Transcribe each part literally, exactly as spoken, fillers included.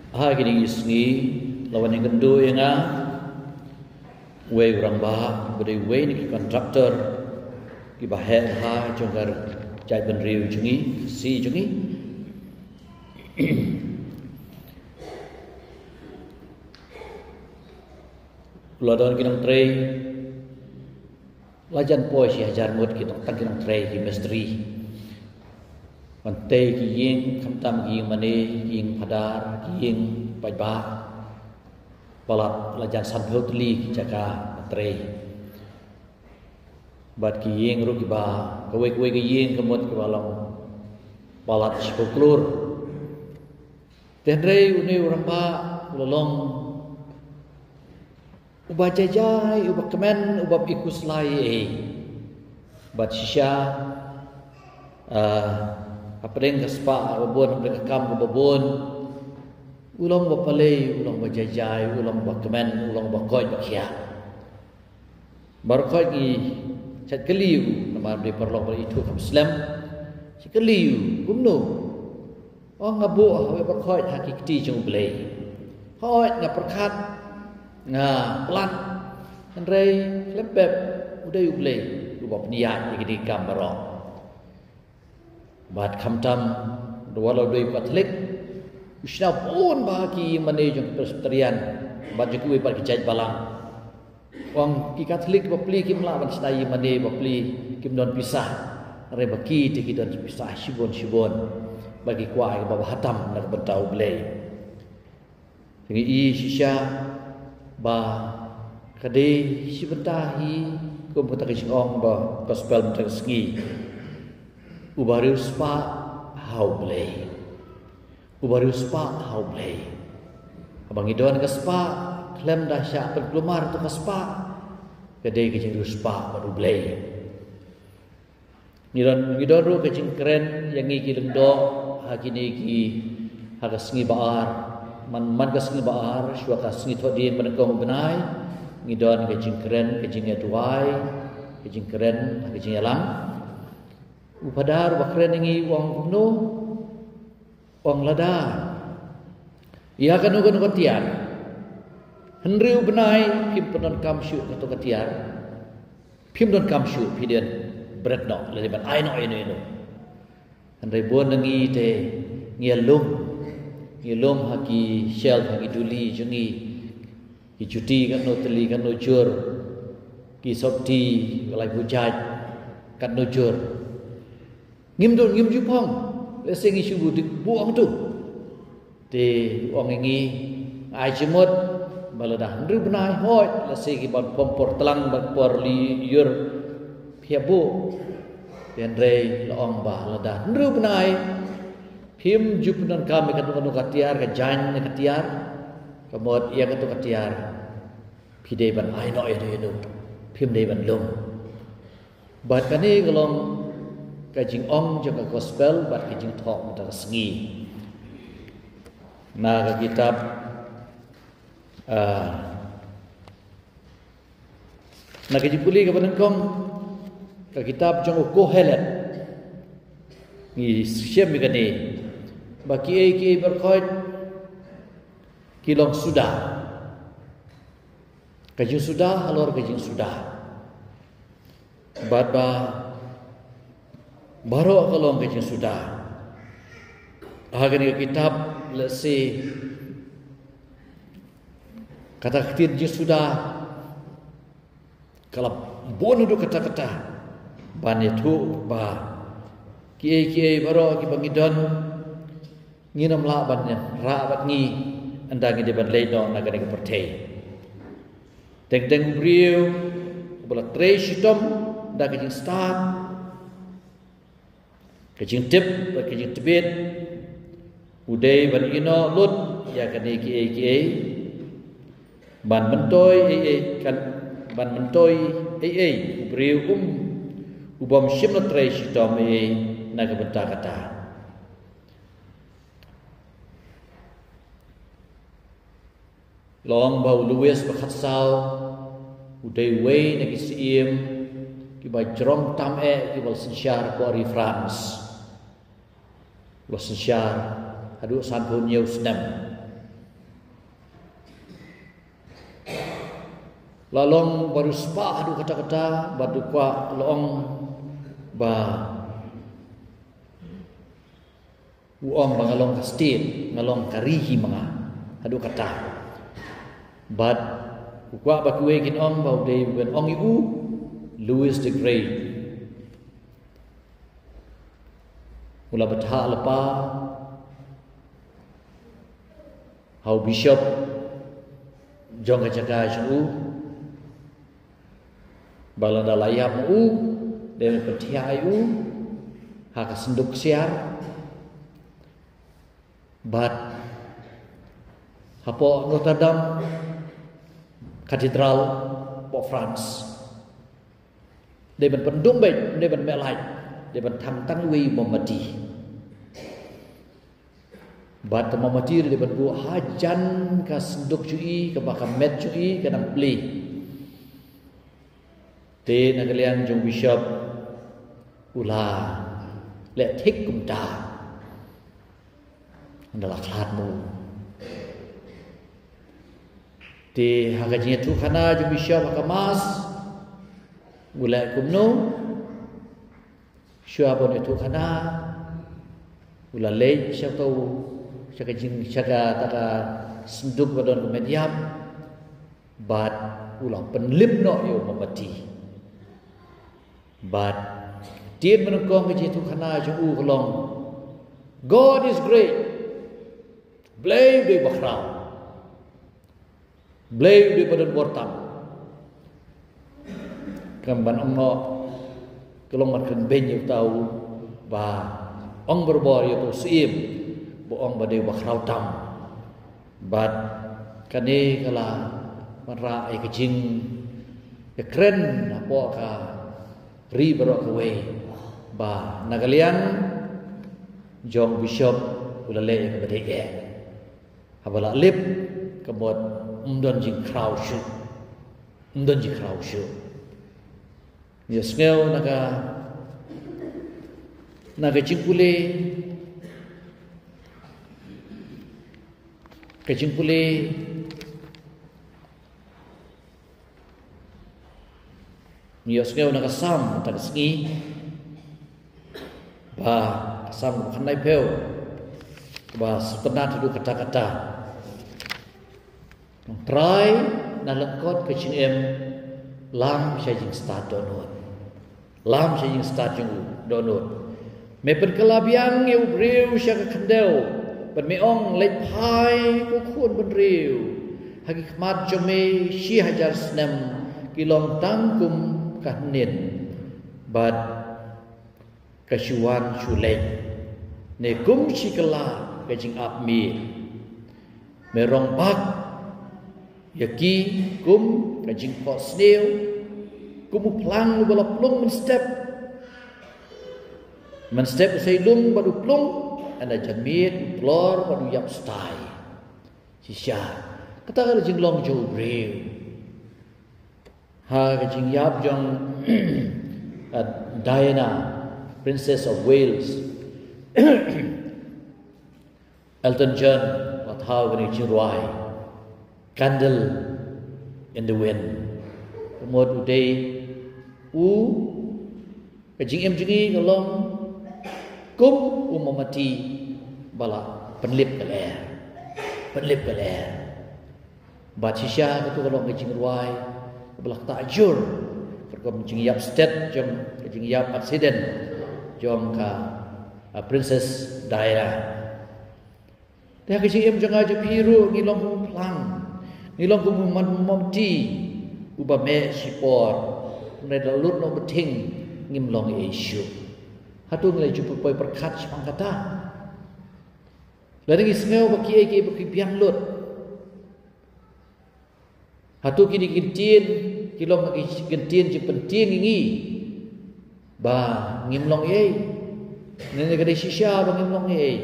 Ha kine ki sngi la wan ïakynduh ïa nga uwei u rangbah, uba dei uwei na ki contractor kiba heh bha jong ka jaitbynriew jong ngi, C jong ngi. La don ki nongtrei, la jan poi shi hajar ngut ki nong, tang ki nongtrei, ki mistri. Ban tei ki ïing, khamtam ki ïing mane, ki ïing phadar, ki ïing paidbah. Palat la jan sanphew tylli ki jaka ban trei. Bad ki ïing ruh kiba, kawei kawei ki ïing ka mut kiba long palat shiphew klur. Te hynrei une u rangbah u la long uba jai jai, uba kmen, uba phi khuslai ei. Bad shisha, ah, hapdeng ka spah kaba bun, hapdeng ka kam kaba bun, u long uba pale, u long uba jai jai, u long uba kmen, u long uba koit ba khiah. Baroh khoit ngi shait kylli u, namar ba dei paralok ba ithuh kam slem. Shait kylli u, kumno? Oh, nga buh ha, baroh khoit ha ki kti jong U Blei. Khoit nga pyrkhat, nga plan. Hynrei khlem pep, u dei U Blei uba pynïaid ïa kine ki kam baroh. Bad khamtam, da wat la u dei u Katholik, u shna bun bha ki ïing mane jong ki Presbyterian, bad jong kiwei pat ki jait balang. Ong ki Katholik bapli kim lah ban shna ïing mane, bapli kim don pisa. Hynrei ba ki te ki don pisa shibun shibun. Ba ki kwah ïa kaba bha tam na ka bynta U Blei. Te ngi i shisha ba ka dei shi bynta hi kum kata ka jingong ba gospel mynta ka sngi. Uba riewspah ha U Blei. Uba riewspah ha U Blei. Haba ngi don ka spah, khlem da shah pynkulmar tu ka spah, ka dei ka jingriewspah bad U Blei. Ngi don, ngi don ruh ka jingkren ïa ngi ki lyngdoh ha kine ki, ha ka sngi ba ar. Man, man ka sngi ba ar, shuwa ka sngi Thohdieng ba nyngkong u bnai, ngi don ka jingkren, ka jingïaduwai, ka jingkren, ka jingïalang. U phadar ba kren ïa ngi u ong kumno? Ong lada ïa kano kano ka tiar, hynriew bnai phim pyndonkam shuh kato ka tiar, phim donkam shuh, phi dei ban bret noh, lane ban ai noh ïano ïano. Hynrei bun na ngi te ngi ïalum, ngi ïalum ha ki shelf, ha ki duli jong ngi, ki juti katno tylli, katno jur, ki sopti, ka laiphew jait, katno jur. Ngim don, ngim ju phong. Lehse ngi shu buh dik buh ong tu. Te ong ïa ngi, ai jingmut ba lada hynriew bnai, hooid, lehse ki ban phong por tlang, ban por lyiur, phi ïa buh. Te hynrei la ong ba lada hynriew bnai phim ju pyndonkam ïa kano kano ka tiar, ka jaiñ ne ka tiar, ka mut ïa kato ka tiar, phi dei ban ai noh ïano ïano, phim dei ban lum. Bad kane ka long ka jingong jong ka gospel bad ka jingthoh mynta ka sngi. Na ka kitab, ah, na ka jingpule kaba nyngkong, ka kitab jong u Kohelet, ngi shem ïa kane ba kiei kiei baroh khoit ki long suda. Ka jingsuda halor ka jingsuda. Bad ba baroh ka long ka jingsuda. Ha kane ka kitab, lehse kata ka ktien jingsuda ka la bun haduh katta katta ban ïathuh ba kiei kiei baroh kiba ngi don, ngin ym lah ban rah bad ngi ynda ngi dei ban leit noh na kane ka pyrthei. Teng teng u briew uba la trei shitom da ka jingstad, ka jingtip bad ka jingtbit, u dei ban ïehnoh lut ïa kane kiei kiei, ban myntoi ei ei, kan, ban myntoi ei ei u briew um, u bym shym la trei shitom ei ei na ka bynta kata. La ong ba u Louis ba khatsaw u dei uwei na ki syiem kiba jrong tam eh kiba la synshar ha ri France. La synshar haduh sanphew hynñiew snem. La long ba riewspah haduh katta katta, bad u kwah la ong ba u ong ba nga long ka state, nga long ka ri hi ma nga haduh katta. Bad u kwah ba kiwei kin ong ba u dei ban ong ïa u Louis the Great. U la bthah lypa ha u bishop jong ka jaka jong u, ba lada la ïap ma u, dei ban pynthiah ïa u ha ka synduk ksiar. Bad hapoh Notre Dame Cathedral, hapoh France, dei ban pyndum beit, dei ban meh light, dei ban thang tang iwei i mombati. Bad ka mombati dei ban buh hajan ka synduk jong i, kaba ka met jong i ka dang plie. Te na ka liang jong u bishop u la leh thik kumta. Ynda la khlad ma u, te ha ka jingïathuhkhana jong u bishop ha ka mass, u leh kumno? Shuwa ban ïathuhkhana, u la leit sha ka, sha ka jing, sha kata ka synduk ba don ka met ïap, bad u la pynlip noh ïa u mombati. Bad ktien ba nyngkong ka jingïathuhkhana jong u ka long, "God is great." Blei u dei bakhraw. Blei u dei ba don bor tam. Kam ban ong noh, ka long ban kren beiñ ïa uta uba ong barabor ïa uta u syiem, ba ong ba dei bakhraw tam. Bad kane ka la wanrah ïa ka jingïakren hapoh ka ri baroh kawei, ba na ka liang jong u bishop u la leh ïa kaba dei eh. Haba la lip, ka mut ym don jingkhraw shuh. Ym don jingkhraw shuh. Ïa sngew na ka, na ka jingpule, ka jingpule Ngi ïohsngew na ka Salm kata ka sngi, ba ka Salm kaba khyndai phew, kaba sngewtynnat haduh katta katta. Trai, na lyngkot ka jingim, lam sha jingstad dohnud. Lam sha jingstad jong u dohnud. Me pynkylla biang ïa u briew sha ka khyndew, bad me ong, leit phai ko khun bynriew. Ha ki khmat jong me shi hajar snem ki long tang kum ka hynnin, bad ka shu wan shu leit, ne kum shi kylla ka jingap miet. Me rong bak ïa ki kum ka jingphohsniew, kum u phlang uba la plung mynstep. Mynstep u sei lung bad u plung, ynda janmiet u tlor bad u ïap stai. Shisha, kata ka jinglong jong u briew. Ha ka jingïap jong, uh, Diana, Princess of Wales. Elton John, u la thaw kane ka jingrwai, Candle in the Wind. Ka mut u dei u, ka jingim jong ngi ka long kum u mombati ba la pynlip ka lyer. Pynlip ka lyer. Bad shisha katu ka long ka jingrwai kaba la ktah jur, ka rukom jingïap stet jong, ka jingïap aksiden jong ka, ah, Princess Diana. Te ha ka jingim jong nga jong phi ruh ngi long kum u phlang, ngi long kum u mon-, mombati uba meh shipor. Hynrei da lut noh u bthing ngim long ei ei shuh. Hato ngi la ju poi pyrkhat shaphang kata? Lada ngi sngew ba kiei kiei ba ki biang lut, hato kine ki kyntien ki long ki kyntien jingpyntien ïa ngi ba ngim long ei ei? Ne ka dei shisha ba ngim long ei ei?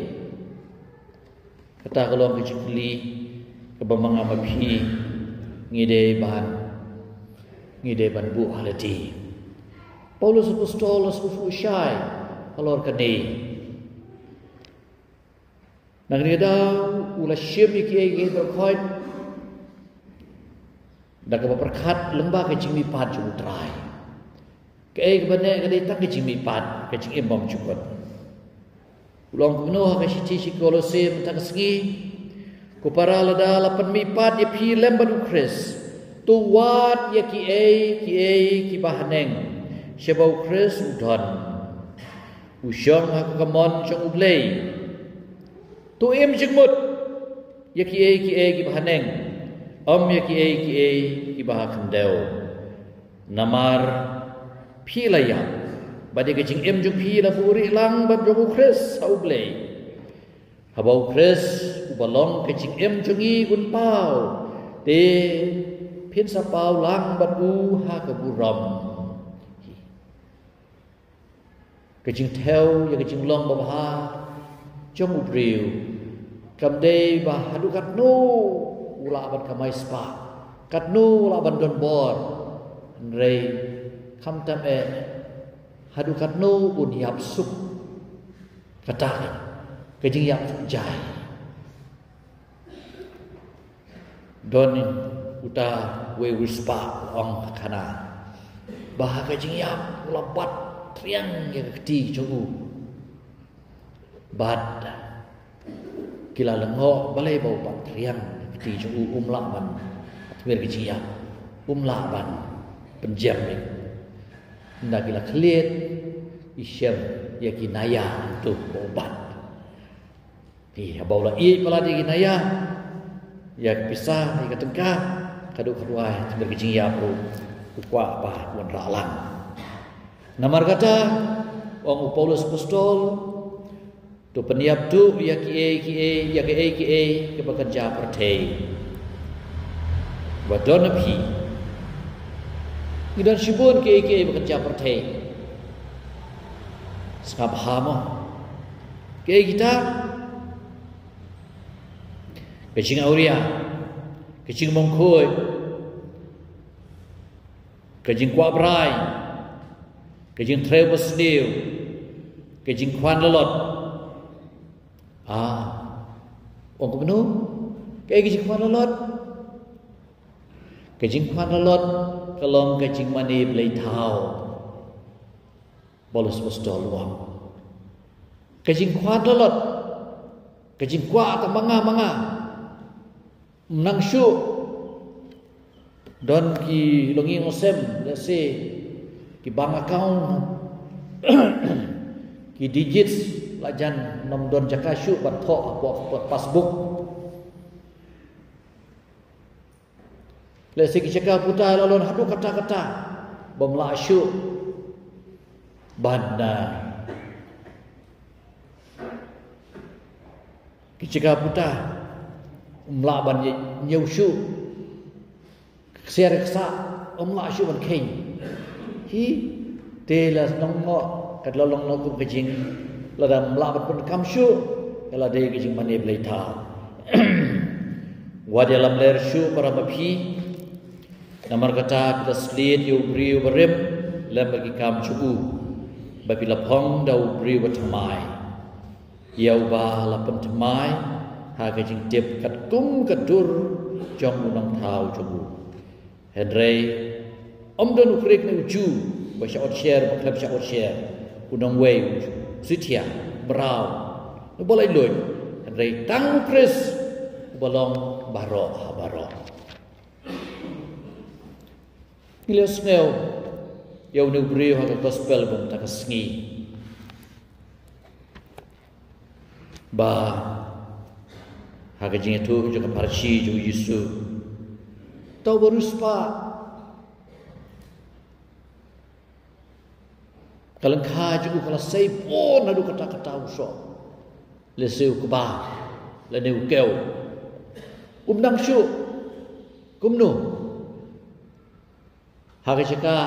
Kata ka long ka jingkylli kaba ma nga ma phi ngi dei ban, ngi dei ban buh ha lade. Paulus Apostol u la sngewthuh shai halor kane. Na kane ka daw u la shim ïa kiei kiei baroh khoit. Da kaba pyrkhat lyngba ka jingmihpat jong U Trai. Kaei kaba neh ka dei tang ka jingmihpat, ka jingim bymjukut. U la ong kumno ha ka shithi sha ki Kolose mynta ka sngi? Ko para, lada la pynmihpat ïa phi lem bad U Khrist, to wad ïa kiei kiei kiba haneng, shaba U Khrist u don, u shong ha ka kamon jong U Blei. To im jingmut ïa kiei kiei kiba haneng, ym ïa kiei kiei kiba ha khyndew. Namar phi la ïap, bad ïa ka jingim jong phi la buhrieh lang bad jong U Khrist ha U Blei. Haba U Khrist uba long ka jingim jong ngi un paw, te phin sa paw lang bad u ha ka burom. Ka jingthew ïa ka jinglong babha jong u briew kam dei ba haduh katno u lah ban kamai spah, katno u lah ban don bor, hynrei khamtam eh haduh katno un ïap suk. Kata ka jingïap suk jai. Don uta uwei u riewspah u ong ha khana ba ha ka jingïap u la bat triang ïa ka kti jong u. Bad ki la lyngngoh balei ba u bat triang ïa ka kti jong u, um lah ban, tymmen ka jingïap um lah ban pynjem ïa. Ynda ki la khlieh i shem ïa ki naya tu ba u bat. Ïa, haba u la ïeit palat ïa ki naya, ïa ka pisa, ïa ka tyngka, ka duh ka duwai, tymmen ka jingïap ruh u kwah ba un rah lang. Namar kata, ong u Paulus Apostol, to pynïap tuh ïa kiei kiei, ïa kiei kiei kiba kynja pyrthei. Ba don ha phi. Ngi don shibun kiei kiei ba kynja pyrthei. Sngap ha mo. Kiei kita? Ka jingawria, ka jingmongkhuid, ka jingkwah brai, ka jingtrei basniew, ka jingkhwan lalot. Ah, ong kumno? Kaei ka jingkhwan lalot? Ka jingkhwan lalot ka long ka jingmane blei thaw. Paulus Apostol u ong, ka jingkhwan lalot, ka jingkwah tang ma nga ma nga. Ym nang shuh. Don ki longïing longsem, let's say, ki bank account, ki digits la jan, ym don jaka shuh ban thoh hapoh passbook. Lehse ki jaka puta la long haduh katta katta bym lah shuh ban, ah, ki jaka puta ym lah ban ñiew shuh. Ksiar ksah ym lah shuh ban kheiñ. Hi, te la nongno, ka la long noh kum ka jing, lada ym lah ban pyndonkam shuh, ka la dei ka jingmane blei thaw. Wat ïalamler shuh para ma phi. Namar kata phi la sliet ïa u briew barim lem bad ki kam jong u, bad phi la phong da u briew bathymmai, ïa uba la pynthymmai ha ka jingtip katkum ka dur jong u nongthaw jong u. Hynrei ym don u khriek ne u Jiw, ba shah ot sher, ba khlem shah ot sher, u nongwei, u sithiah, mraw, uba laitluid, hynrei tang u Khrist uba long baroh ha baroh. Ngi la sngew ïa une u briew ha ka gospel ba mynta ka sngi, ba ha ka jingïathuh jong ka pharshi jong u Jisu, uta u bariewspah, ka lyngkha jong u ka la sei bun naduh katta katta u soh. Lehse u kba lane u kew. Um nang shuh. Kumno? Ha ka jaka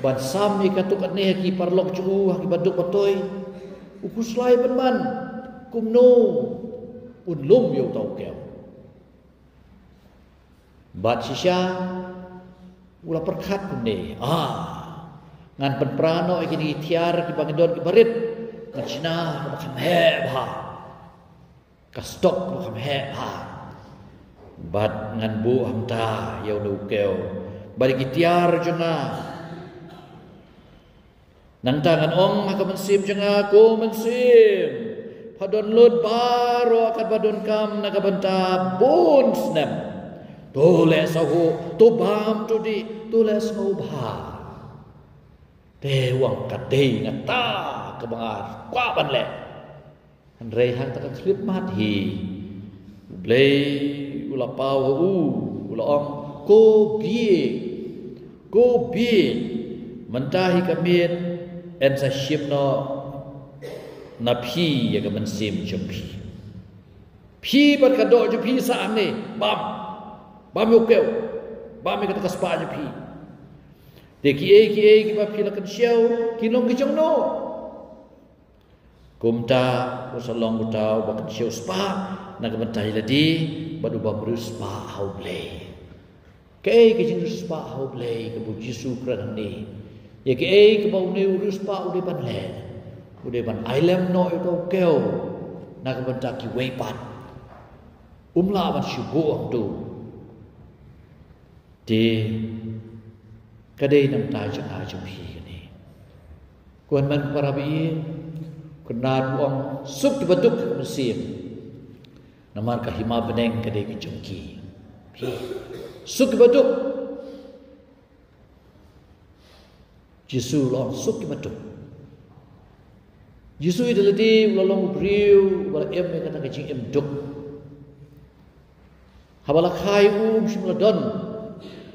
ban sam ïa katto katne ha ki paralok jong u, ha ki baduk batoi, u khuslai bymman kumno un lum ïa uta u kew. Bad shisha u la pyrkhat kumne, ah, ngan pynpra noh ïa kine ki tiar kiba ngi don kiba rit, ngan shna kaba kham heh bha. Ka stok kaba kham heh bha. Bad ngan buh hangta ïa u kew bad ïa ki tiar jong nga. Nangta ngan ong ha ka mynsiem jong nga, ko mynsiem, pha don lut baroh katba donkam na ka bynta bun snem. To leh shuh, to bam, to dih, to leh sngewbha. Te u ong, ka dei kata kaba nga kwah ban leh. Hynrei hangta ka khyllipmat hi, U Blei u la paw ha u, u la ong, ko bieit, ko bieit, mynta hi ka miet yn sa shim noh na phi ïa ka mynsiem jong phi. Phi bad ka doh jong phi sah hangne, bam, bam ïa u kew, bam ïa kata ka spah jong phi. Te kiei kiei kiba phi la kynshew, kin long ki jong no? Kumta u sa long uta uba kynshew spah na ka bynta ïa lade, bad uba riewspah ha U Blei. Kaei ka jingriewspah ha U Blei kaba U Jisu u kren hangne? Ïa kaei kaba une u riewspah u dei ban leh? U dei ban ai lem noh ïa uta u kew na ka bynta kiwei pat. Um lah ban shu buh hangto. Te ka dei na ka bynta jong nga jong phi kane. Ko hynmen ko para baieit, u Kynrad u ong, suk kiba duk ha ka mynsiem, namar ka hima bneng ka dei ka jong ki. Phi, suk kiba duk. Jisu u la ong, suk kiba duk. Jisu ïa lade u la long u briew uba la im ïa kata ka jingim duk. Haba la kha ïa u, um shym la don,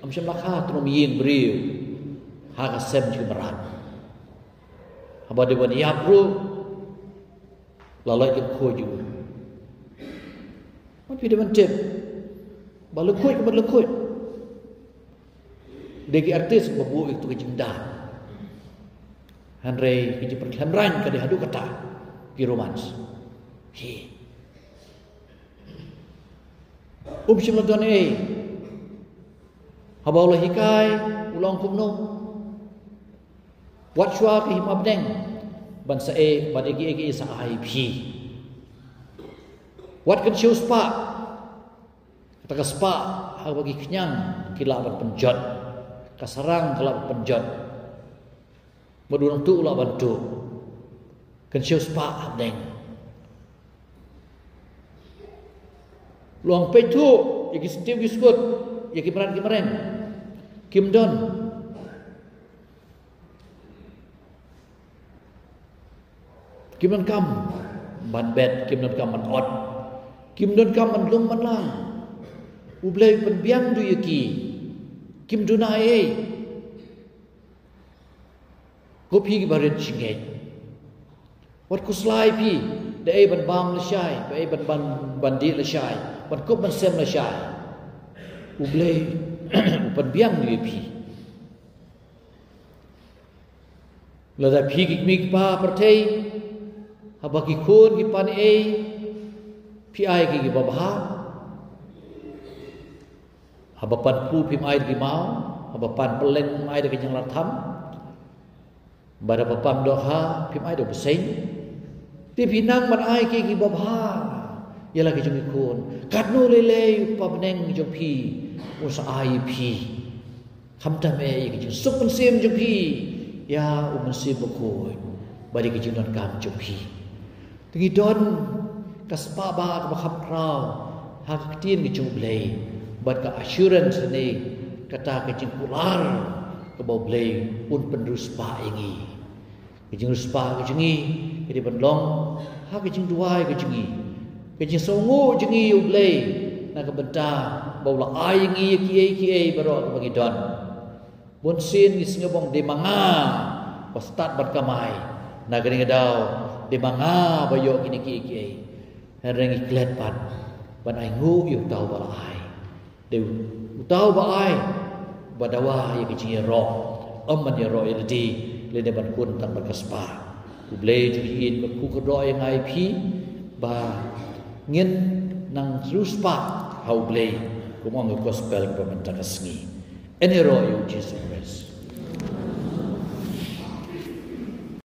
um shym la kha tnum ïing briew ha ka sem jong ki mrad. Haba dei ban ïap ruh, la lait lyngkhuid ïa u. Wat phi dei ban tip ba lyngkhuid ka mut lyngkhuid. Dei ki artist ba buh ïa kito ki jingda. Hynrei ki jingpyrkhat rang ka dei haduh katta ki romance. Hi. Um shym la don ei. Haba u la hikai, u la ong kumno? Wat shuwa ka hima bneng ban sa ei, bad ïa kiei kiei sa ai phi. Wat kynshew spah. Kata ka spah, haba ki khñiang ki lah ban pynjot, ka sarang ka lah ban pynjot, bad u nongtuh u lah ban tuh. Kynshew spah ha bneng. U la ong, peit thuh, ïa ki syntiew ki skud, ïa ki mrad ki mreng, kim don. Kim donkam ban bet, kim donkam ban ot, kim donkam ban lum ban lang. U Blei u pynbiang ïa ki, kim duna ei. Ko phi kiba rit jingngeit, wat khuslai phi da ei ban bam lashai, da ei ban, ban, ban dih lashai, ban kup ban sem lashai. U Blei u pynbiang ïa phi. Lada phi ki kmie ki kpa pyrthei, haba ki khun ki pan ei, phi ai ki kiba bha? Haba pan kpu phim ai da ki maw, haba pan pylleng phim ai da ki jinglar tham, bad haba pan dohkha phim ai da u bseiñ. Te phi nang ban ai ki kiba bha ïa la ki jong ki khun, katno lei lei u Kpa bneng jong phi un sa ai ïa phi. Khamtam eh ïa ka jingsuk mynsiem jong phi ïa u Mynsiem Bakhuid bad ïa ka jingdonkam jong phi. Te ngi don ka spah ba kaba kham khraw ha ka ktien ka jong U Blei, bad ka assurance ne kata ka jingkular kaba U Blei un pynriewspah ïa ngi. Ka jingriewspah ka jong ngi ka dei ban long ha ka jingduwai ka jong ngi, ka jingsngewnguh jong ngi ïa U Blei na ka bynta ba u la ai ïa ngi ïa kiei kiei baroh kaba ngi don. Bunsien ngi sngew ba dei ma nga ba stad ban kamai, na kane ka daw dei ma nga ba ïoh kine kiei kiei. Hynrei ngi klet pat ban ainguh ïa uta uba la ai. Dei uta uba ai ba dawa ïa ka jingïaroh, ym ban ïaroh ïa lade lane ban khun tang bad ka spah. U Blei jong ngi un kyrkhu kyrdoh ïa nga ïa phi ba ngin nang riewspah ha U Blei, kum ong ka gospel kaba mynta ka sngi. Yn ïaroh ïa U Jisu Khrist.